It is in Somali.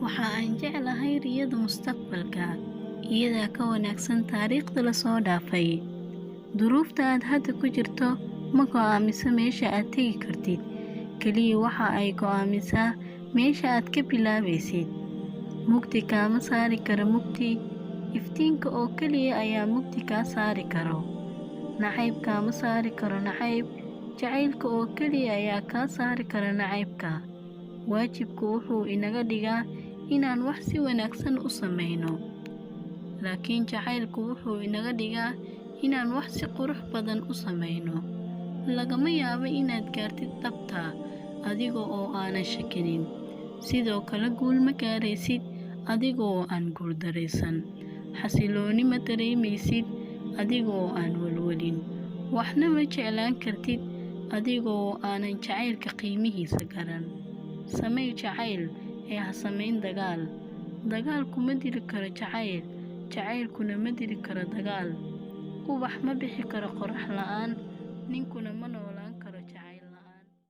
Waxa aan jeclahay riyada mustaqbalka, iyadaa ka wanaagsan taariikhda la soo dhaafay. Duruufta aad hadda ku jirto ma go'aamiso meesha aad tegi kartid, kaliya waxa ay go'aamisaa meesha aad ka bilaabaysid. Mugdi kaama saari karo mugdi, iftiinka oo kaliya ayaa mugdi kaa saari karo. Nacayb kaama saari karo nacayb, jacaylka oo kaliya ayaa kaa saari kara nacaybka. Waajibku wuxuu inaga dhigaa inaan wax si wanaagsan u samayno, laakiin jacaylku wuxuu inaga dhigaa inaan wax si qurux badan u samayno. Lagama yaabo inaad gaartid dhabta adiga oo aanan shakinin. Sidoo kale guul ma gaaraysid adiga oo aan guuldareysan. Xasillooni ma dareemaysid adiga oo aan walwalin. Waxna ma jeclaan kartid adiga oo aanan jacaylka qiimihiisa garan. Samee jacayl ee ha samayn dagaal. Dagaalku ma dili karo jacayl, jacaylkuna ma dili karo dagaal. Ubax ma bixi karo qorrax la'aan, ninkuna ma noolaan